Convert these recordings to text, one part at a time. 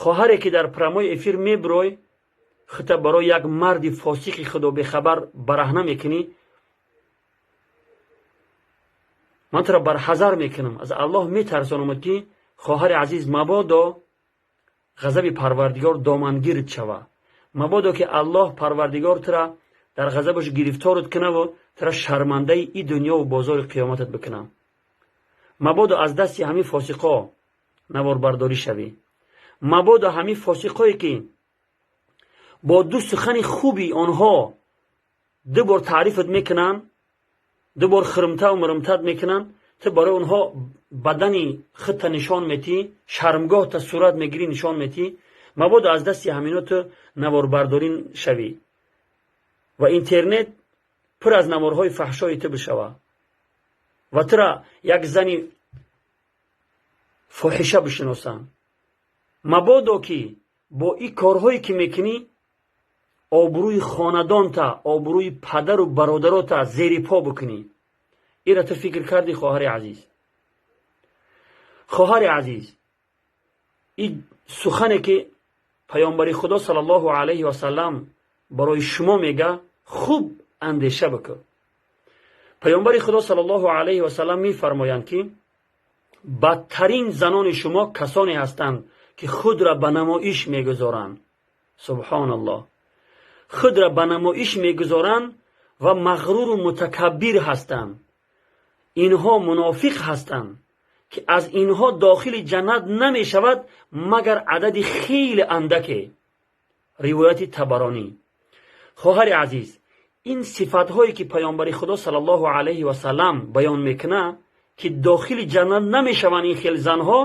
Хоҳаре, ки дар прямой эфир мебирой, худта барои як марди фосиқи худобехабар бараҳна мекунӣ, ман туро барҳазар мекунам, аз Аллоҳ метарсонамад, ки, хоҳари азиз, мабодо ғазаби Парвардигор домангирт шава, мабодо ки Аллоҳ Парвардигор тура дар ғазабаш гирифторат кунаву тура шармандаи и дунёву бозори қиёматат бикунам. Мабодо аз дасти ҳамин фосиқо наворбардорӣ шавӣ. Мабодо ҳамин фосиқое, ки бо ду сухани хуби онҳо ду бор таърифат мекунанд, ду бор хирмтаву мирмтат мекунанд, ту барои онҳо бадани худта нишон метӣ, шармгоҳта сурат мегирӣ, нишон метӣ. Мабодо аз дасти ҳамино ту наворбардорӣ шавӣ ва интернет пур аз наворҳои фаҳшои ту бишава ва тура як зани фоҳиша бишиносанд. Мабодо ки бо ин корҳое, ки мекунӣ, обрӯи хонадонта, обрӯи падару бародарота зери по бикунӣ. Ира ту фикр кардӣ, хоҳари азиз? Хоҳари азиз, ин сухане, ки паёмбари Худо саллаллоҳу алайҳи васаллам барои шумо мега, хуб андеша бикун. Паёмбари Худо саллаллоҳу алайҳи васаллам мефармоянд, ки бадтарин занони шумо касоне ҳастанд, ки худро ба намоиш мегузоранд. Субҳоналлоҳ! Худро ба намоиш мегузоранд ва мағруру мутакаббир ҳастанд. Инҳо мунофиқ ҳастанд, ки аз инҳо дохили ҷаннат намешавад, магар адади хеле андаке. Ривояти Табаронӣ. Хоҳари азиз, ин сифатҳое, ки паёмбари Худо саллаллоҳу алайҳи васаллам баён мекунад, ки дохили ҷаннат намешаванд ин хел занҳо,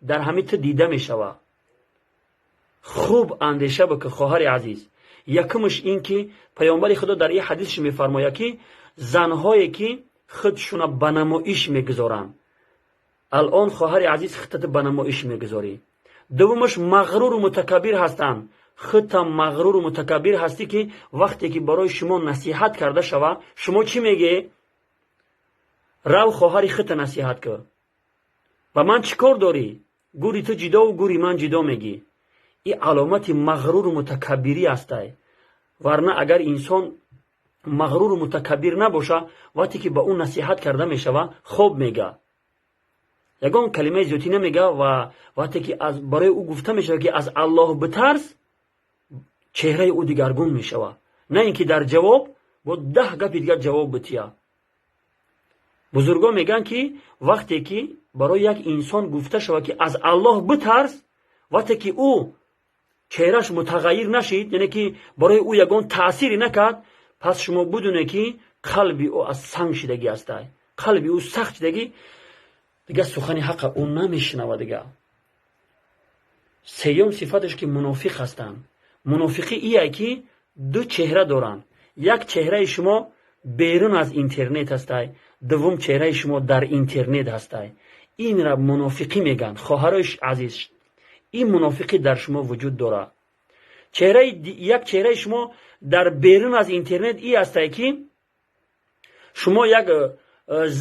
дар ҳамин ту дида мешавад. Хуб андеша бикун, хоҳари азиз. Якумш ин ки паёмбари Худо дар ин ҳадисш мефармояд, ки занҳое, ки худшуна ба намоиш мегузоранд. Алон, хоҳари азиз, худтата ба намоиш мегузорӣ. Дуввумаш, мағруру мутакаббир ҳастанд. Худта мағруру мутакаббир ҳастӣ, ки вақте ки барои шумо насиҳат карда шава, шумо чӣ мегӯед? Рав, хоҳари худта насиҳат кун, ба ман чӣ кор дорӣ, гури ту ҷидову гури ман ҷидо мегӣ. Ин аломати мағруру мутакаббирӣ ҳастай. Варна агар инсон мағруру мутакаббир набоша, вақте ки ба ӯ насиҳат карда мешава, хоб мега, ягон калимаи зиёдтӣ намега. Ва вақте ки барои ӯ гуфта мешавад, ки аз Аллоҳ битарс, чеҳраи ӯ дигаргун мешавад, на ин ки дар ҷавоб бо 10 гапи дигар ҷавоб бития. Бузургон мегӯянд, ки вақте ки барои як инсон гуфта шавад, ки аз Аллоҳ битарс, вақте ки ӯ чеҳраш мутағайир нашид, яъне ки барои ӯ ягон таъсире накард, пас шумо бидонед, ки қалби ӯ аз санг шидагӣ ҳастай, қалби ӯ сахт шидагӣ, дигар сухани ҳақа ӯ намешунавад дигар. Сеюм сифаташ, ки мунофиқ ҳастанд. Мунофиқӣ ие, ки ду чеҳра доранд. Як чеҳраи шумо берун аз интернет ҳастай, дуввум чеҳраи шумо дар интернет ҳастай. Инра мунофиқӣ мегӯянд. Хоҳарои азиз, ин мунофиқӣ дар шумо вуҷуд дорад. Чеҳраи як чеҳраи шумо дар берун аз интернет и ҳастай, ки шумо як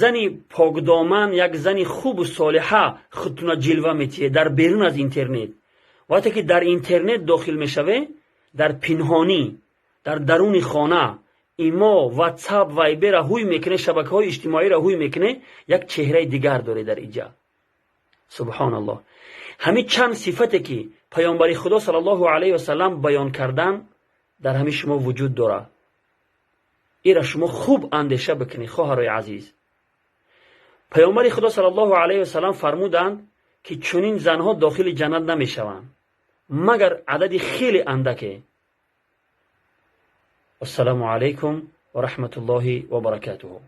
зани покдоман, як зани хубу солиҳа худтуна ҷилва метиҳед дар берун аз интернет. Вақте ки дар интернет дохил мешавед, дар пинҳонӣ, дар даруни хона имо, Ватсап, Вайбера ҳуй мекунед, шабакаҳои иҷтимоиро ҳуй мекунед, як чеҳраи дигар доред дар иҷа. Субҳоналлоҳ! Ҳамин чанд сифате, ки паёмбари Худо саллаллоҳу алайҳи васаллам баён кардан, дар ҳамин шумо вуҷуд дорад. Ира шумо хуб андеша бикунед, хоҳарои азиз. Паёмбари Худо саллаллоҳу алайҳи васаллам фармуданд, ки чунин занҳо дохили ҷаннат намешаванд, магар адади хеле андаке. Ассалому алайкум ва раҳматуллоҳи ва баракатуҳу.